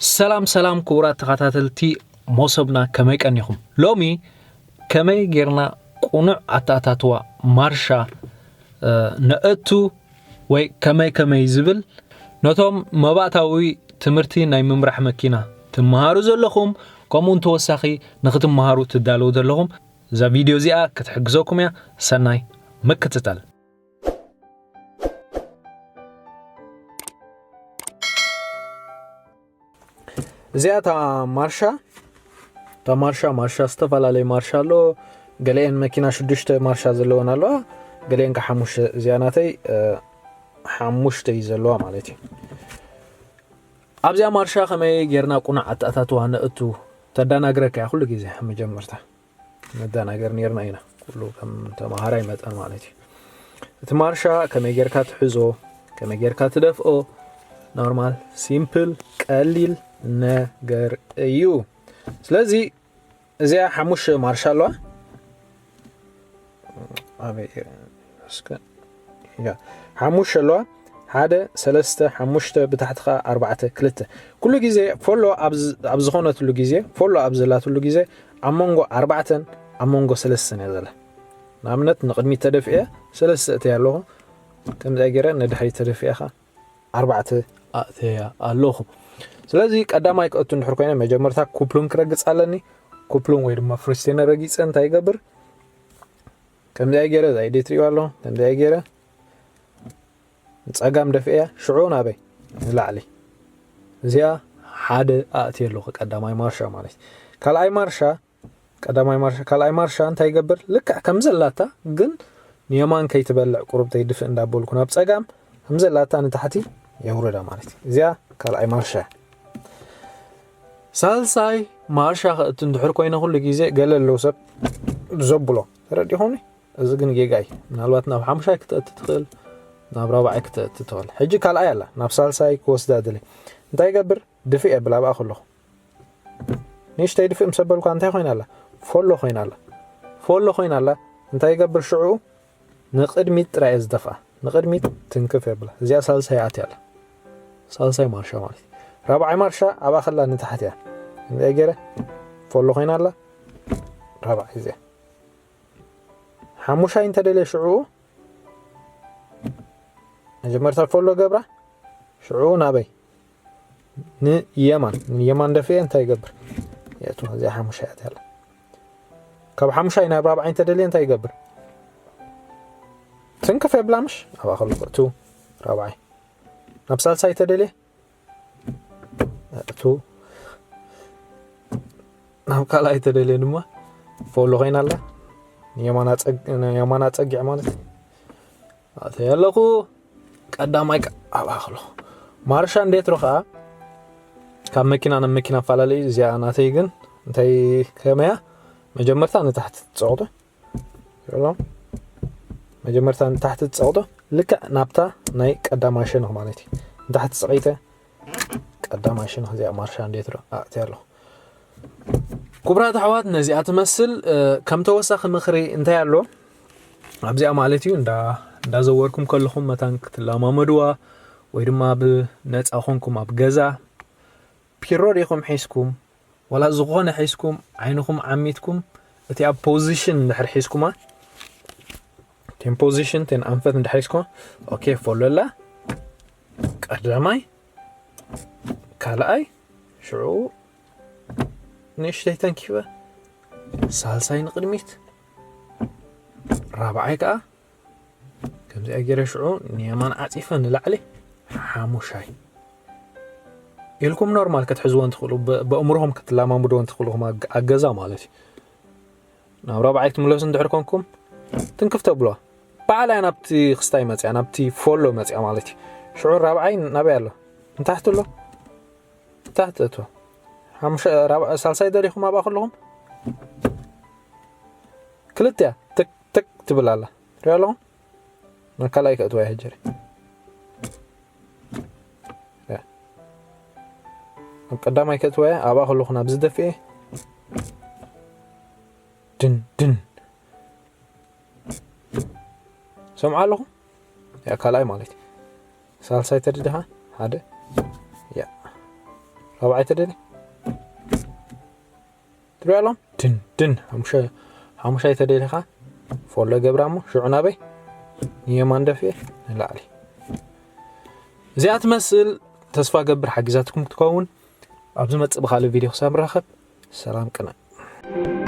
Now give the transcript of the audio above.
ሰላም ሰላም ክቡራት ተኸታተልቲ ሞሶብና፣ ከመይ ቀኒኹም? ሎሚ ከመይ ጌርና ቁኑዕ ኣተኣታትዋ ማርሻ ነእቱ ወይ ከመይ ከመይ ዝብል ነቶም መባእታዊ ትምህርቲ ናይ ምምራሕ መኪና ትመሃሩ ዘለኹም፣ ከምኡውን ተወሳኺ ንክትመሃሩ ትዳለዉ ዘለኹም እዛ ቪድዮ እዚኣ ክትሕግዘኩም እያ። ሰናይ ምክትታል። እዚኣ እታ ማርሻ እታ ማርሻ ማርሻ ዝተፈላለየ ማርሻ ኣሎ። ገለኤን መኪና ሽዱሽተ ማርሻ ዘለወን ኣለዋ፣ ገለኤን ከ ሓሙሽተ። እዚኣ ናተይ ሓሙሽተ እዩ ዘለዋ ማለት እዩ። ኣብዚኣ ማርሻ ከመይ ጌርና ቁኑዕ ኣተኣታትዋ ነእቱ ተዳናግረካ እያ ኩሉ ግዜ። መጀመርታ መዳናገር ነርና ኢና፣ ኩሉ ከም ተማሃራይ መጠን ማለት እዩ። እቲ ማርሻ ከመይ ጌርካ ትሕዞ፣ ከመይ ጌርካ ትደፍኦ፣ ኖርማል ሲምፕል ቀሊል ነገር እዩ። ስለዚ እዚኣ ሓሙሽተ ማርሻ ኣለዋ። ኣበይ እስከ ያ ሓሙሽተ ኣለዋ። ሓደ ሰለስተ ሓሙሽተ ብታሕቲ ከዓ ኣርባዕተ ክልተ። ኩሉ ግዜ ፎሎ ኣብ ዝኾነትሉ ግዜ፣ ፎሎ ኣብ ዘላትሉ ግዜ ኣብ መንጎ ኣርባዕተን ኣብ መንጎ ሰለስተን እያ ዘላ። ንኣብነት ንቕድሚት ተደፊአ ሰለስተ እተያ ኣለኹ፣ ከምዚኣ ገይረ ንድሕሪት ተደፊአ ከዓ ኣርባዕተ ኣእተያ ኣለኹ። ስለዚ ቀዳማይ ክእቱ እንድሕር ኮይነ መጀመርታ ኩፕሉን ክረግፅ ኣለኒ። ኩፕሉን ወይ ድማ ፍሪስቴነ ረጊፀ እንታይ ይገብር? ከምዚኣ ገይረ እዛ ኢደይ ትሪእዋ ኣለኹ፣ ከምዚኣ ገይረ ንፀጋም ደፍእያ፣ ሽዑ ናበይ ንላዕሊ። እዚኣ ሓደ ኣእትየ ኣለኹ ቀዳማይ ማርሻ ማለት እዩ። ካልኣይ ማርሻ ቀዳማይ ማርሻ ካልኣይ ማርሻ እንታይ ይገብር? ልክዕ ከም ዘላታ ግን ንየማን ከይትበልዕ ቁሩብ ተይድፍእ እንዳበልኩ ናብ ፀጋም ከም ዘላታ ንታሕቲ የውርዳ ማለት እዩ። እዚኣ ካልኣይ ማርሻ። ሳልሳይ ማርሻ ከእቱ እንድሕር ኮይነ ኩሉ ግዜ ገለ ኣለዉ ሰብ ዘብሎ ተረዲኹምኒ። እዚ ግን ጌጋ እዩ። ምናልባት ናብ ሓሙሻይ ክተእቲ ትኽእል፣ ናብ ራብዓይ ክተእቲ ትኽእል። ሕጂ ካልኣይ ኣላ ናብ ሳልሳይ ክወስዳ ድለ እንታይ ይገብር? ድፍእ የብል ኣብኣ ከለኹ ንእሽተይ ድፍእ ምስ ኣበልኳ እንታይ ኮይና ኣላ? ፎሎ ኮይና ኣላ። ፎሎ ኮይና ኣላ። እንታይ ይገብር ሽዑ? ንቕድሚት ጥራይ እየ ዝደፍኣ። ንቕድሚት ትንክፍ የብላ። እዚኣ ሳልሳይ ኣትያ ኣላ። ሳልሳይ ማርሻ ማለት እዩ። ራብዓይ ማርሻ ኣብኣ ከላ ንታሕት እያ። እንታይ ገይረ? ፎሎ ኮይና ኣላ። ራብዓይ እዚኣ። ሓሙሻይ እንተደልየ ሽዑ መጀመርታ ፎሎ ገብራ፣ ሽዑ ናበይ? ንየማን። ንየማን ደፍኤ እንታይ ይገብር? የእቱ። እዚኣ ሓሙሻይ እያ ትያላ። ካብ ሓሙሻይ ናብ ራብዓይ እንተደልየ እንታይ ይገብር? ትንክፍ የብላ ምሽ? ኣብኣ ከሎ እቱ ራብዓይ። ናብ ሳልሳይ ተደልየ እቱ። ናብ ካልኣይ ተደልየ ድማ ፎሎ ኮይና ኣላ። ንየማና ጸግ-፣ ንየማና ጸጊዕ ማለት። ኣተይ ኣለኹ። ቀዳማይ ቃ-፣ ኣብኣ ከለኹ። ማርሻ እንዴት ሮ ኸዓ ካብ መኪና ናብ መኪና ኣፈላለዩ። እዚኣ ናተይ ግን እንታይ ከመያ? መጀመርታ ንታሕቲ ትጸቕጦ። ይሎ። መጀመርታ ንታሕቲ ትጸቕጦ። ልክዕ ናብታ ናይ ቀዳማይ ሸነኽ ማለት እዩ። ንታሕቲ ጸቒጠ ቀዳማይ ሸነኽ እዚኣ ማርሻ እንዴት ሮ? ኣእትያ ኣለኹ። ክቡራት ኣሕዋት፣ ነዚኣ ትመስል፣ እ፣ ከም ተወሳኺ ምኽሪ እንታይ ኣሎ? ኣብዚኣ ማለት እዩ፣ እንዳ-፣ እንዳዘወርኩም ከለኹም መታን ክትለማመድዋ ወይ ድማ ብነጻ ኮንኩም ኣብ ገዛ ፒሮ ዲኹም ሒዝኩም፣ ዋላ ዝኾነ ሒዝኩም፣ ዓይንኹም ዓሚትኩም፣ እቲ ኣብ ፖዚሽን እንድሕር ሒዝኩማ፣ ቴን ፖዚሽን፣ ቴን ኣንፈት እንድሕር ሒዝኩማ፣ ኦኬ፣ ፎሎላ፣ ቀዳማይ፣ ካልኣይ፣ ሽዑ ንእሽተይ ተንኪፈ፣ ሳልሳይ ንቕድሚት፣ ራብዓይ ከኣ ከምዚኣ ገይረ ሽዑ ንየማን ዓጺፈ ንላዕሊ ሓሙሻይ ኢልኩም ኖርማል ክትሕዝዎ እንትኽእሉ፣ ብ-፣ በእምሮኹም ክትለማምድዎ እንትኽእሉ፣ ኹም ኣግ-፣ ኣገዛ ማለት እዩ። ናብ ራብዓይ ክትምለሱ እንድሕር ኮንኩም፣ ትንክፍ ተብልዋ። ባዕላ እያ ናብቲ ክስታይ መጽያ፣ ናብቲ ፎሎ መጽያ ማለት እዩ። ሽዑ ራብዓይ ናበይ ኣሎ? ንታሕቲ ኣሎ? ንታሕቲ እቶ። ሓሙሻ-፣ ራብዓ-፣ ሳልሳይ ደሊኹም ኣብኣ ከለኹም፣ ክልተ እያ። ትክ፣ ትክ ትብል ኣላ። ትሪኦ ኣለኹም? ናብ ካልኣይ ከእትዋ እየ ሕጂ። ያ። ኣብ ቀዳማይ ከእትዋ እየ፣ ኣብኣ ከለኹ ናብ ዝደፍኤ። ድን፣ ድን። ሰምዓ ኣለኹም? ያ፣ ካልኣይ ማለት እዩ። ሳልሳይ ተደሊኻ፣ ሓደ። ያ። ራብዓይ ተደሊ ትሪኣሎም ድን ድን ሓሙሻ- ሓሙሻይ ተደሊኻ ፎሎ ገብራ እሞ ሽዑ ናበይ ንየማን ደፊኤ ንላዕሊ። እዚኣ ትመስል። ተስፋ ገብር ሓጊዛትኩም ክትከውን። ኣብ ዝመጽእ ብኻልእ ቪድዮ ክሳብ ንራኸብ ሰላም ቅነ።